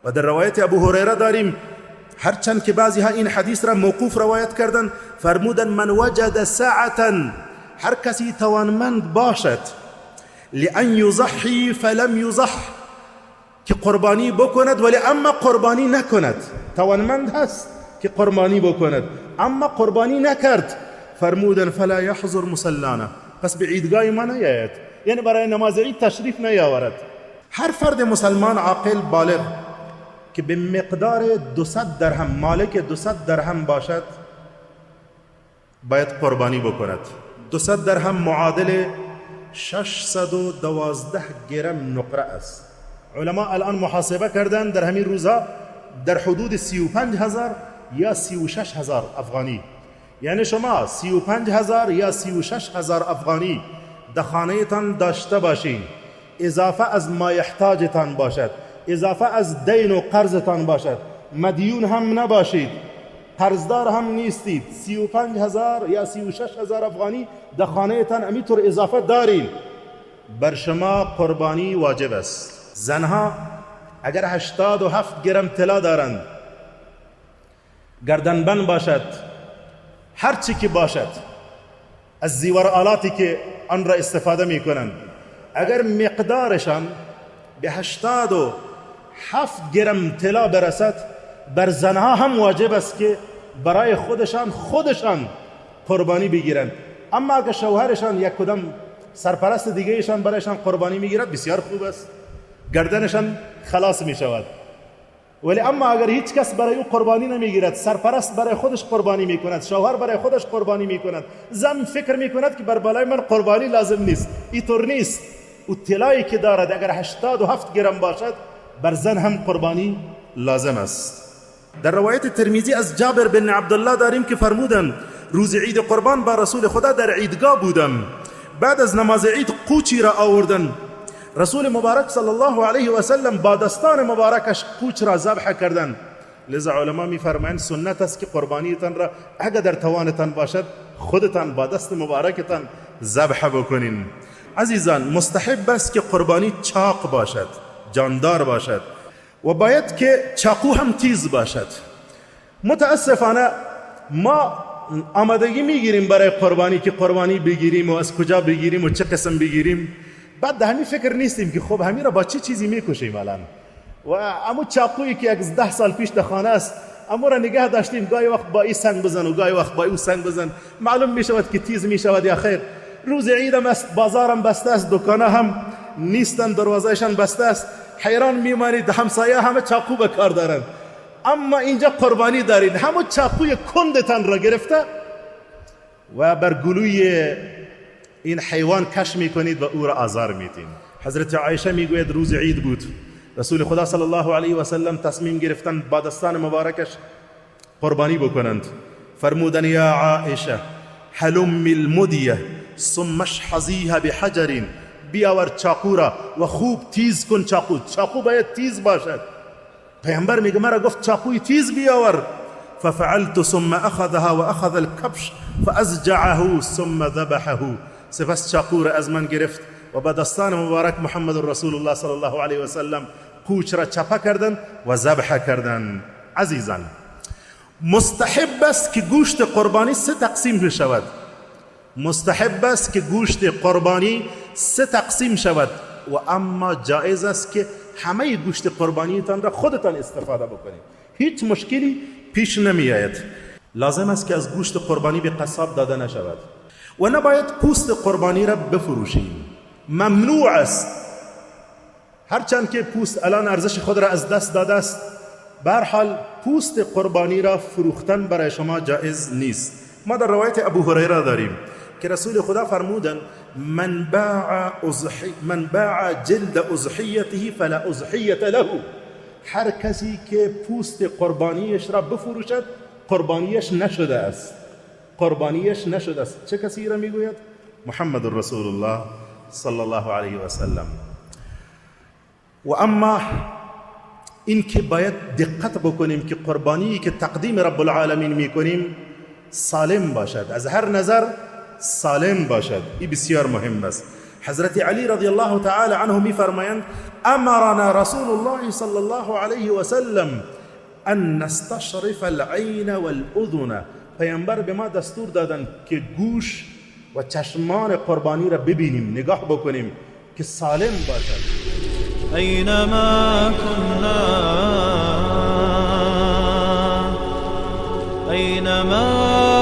و در روایت ابو هریره داریم، هرچند که بعضی ها این حدیث را موقوف روایت کردن، فرمودن من وجد سعة، هر کسی توانمند باشد، لأن یضحی فلم یضح، که قربانی بکند ولی اما قربانی نکند. توانمند هست که قربانی بکند اما قربانی نکرد، فرمودن فلا یحضر مصلانا، پس به عیدگاه ما نیاید، یعنی برای نماز عید تشریف نیاورد. هر فرد مسلمان عاقل بالغ که به مقدار 200 درهم، مالک 200 درهم باشد، باید قربانی بکند. 200 درهم معادل 612 گرم نقره است. علما الان محاسبه کردن در همین روزها در حدود 35,000 یا 36,000 افغانی. یعنی شما 35,000 یا 36,000 افغانی در خانهتان داشته باشین، اضافه از مایحتاجتان باشد، اضافه از دین و قرضتان باشد، مدیون هم نباشید، قرضدار هم نیستید، 35,000 یا 36,000 افغانی در خانهتان امیطور اضافه دارین، بر شما قربانی واجب است. زنها اگر 87 گرم طلا دارند، گردنبند باشد، هر چی که باشد از زیور آلاتی که آن را استفاده می کنند، اگر مقدارشان به 87 گرم طلا برسد، بر زنها هم واجب است که برای خودشان قربانی بگیرند. اما اگر شوهرشان یک کدام سرپرست دیگه ایشان برایشان قربانی میگیرد، بسیار خوب است، گردنشان خلاص می شود. ولی اما اگر هیچ کس برای او قربانی نمیگیرد، سرپرست برای خودش قربانی میکند، شوهر برای خودش قربانی میکند، زن فکر میکند که بر بالای من قربانی لازم نیست، اینطور نیست. او طلایی که دارد اگر 87 گرم باشد، بر زن هم قربانی لازم است. در روایت ترمذی از جابر بن عبدالله داریم که فرمودند روز عید قربان با رسول خدا در عیدگاه بودم. بعد از نماز عید قوچی را آوردن. رسول مبارک صلی الله علیه و سلم با دستان مبارکش قوچ را ذبح کردند. لذا علما میفرمایند سنت است که قربانیتان را اگر در توانتان باشد خودتان با دست مبارکتان ذبح بکنین. عزیزان، مستحب است که قربانی چاق باشد، جاندار باشد و باید که چاقو هم تیز باشد. متاسفانه ما آمادگی میگیریم برای قربانی که قربانی بگیریم و از کجا بگیریم و چه قسم بگیریم، بعد در همین فکر نیستیم که خب همین را با چه چیزی میکشیم الان. و امو چاقویی که یک 10 سال پیش در خانه است، امو را نگه داشتیم، گاهی وقت با این سنگ بزن و گاهی وقت با او سنگ بزن، معلوم میشود که تیز میشود یا خیر. روز عیدم است، بازارم بسته است، دکانه هم نیستن، دروازهشان بسته است، حیران میمانید. همسایه همه چاقو به کار دارند، اما اینجا قربانی دارید، همون چاقوی کندتان را گرفته و بر گلوی این حیوان کش میکنید و او را آزار میدین. حضرت عایشه میگوید روز عید بود، رسول خدا صلی الله علیه و سلم تصمیم گرفتن با دستان مبارکش قربانی بکنند. فرمودن یا عایشه هلمی المدیه ثم اشحذیها بحجر، بیاور چاقو را و خوب تیز کن چاقو. چاقو باید تیز باشد. پیامبر میگه مرا گفت چاقوی تیز بیاور. ففعلت ثم اخذها واخذ الكبش فازجعه ثم ذبحه. سپس چاقو را از من گرفت و با دستان مبارک محمد رسول الله صلی الله علیه و سلم قوچ را چپه کردن و ذبح کردن. عزیزان، مستحب است که گوشت قربانی سه تقسیم شود. مستحب است که گوشت قربانی سه تقسیم شود و اما جایز است که همه گوشت قربانیتان را خودتان استفاده بکنید، هیچ مشکلی پیش نمی آید. لازم است که از گوشت قربانی به قصاب داده نشود و نباید پوست قربانی را بفروشیم، ممنوع است. هرچند که پوست الان ارزش خود را از دست داده است، به هر حال پوست قربانی را فروختن برای شما جایز نیست. ما در روایت ابو هریره داریم که رسول خدا فرمودند من باع جلد اضحیته فلا اضحیه له. هر کسی که پوست قربانیش را بفروشد، قربانیش نشده است، قربانیش نشده است. چه کسی را میگوید؟ محمد رسول الله صلی الله علیه و سلم. و اما این که باید دقت بکنیم که قربانی که تقدیم رب العالمین میکنیم سالم باشد، از هر نظر سالم باشد، این بسیار مهم است. حضرت علی رضی الله تعالی عنه میفرمایند امرنا رسول الله صلى الله علیه و سلم ان نستشرف العین والاذن. پیامبر به ما دستور دادن که گوش و چشمان قربانی را ببینیم، نگاه بکنیم که سالم باشد. أينما كنا، أينما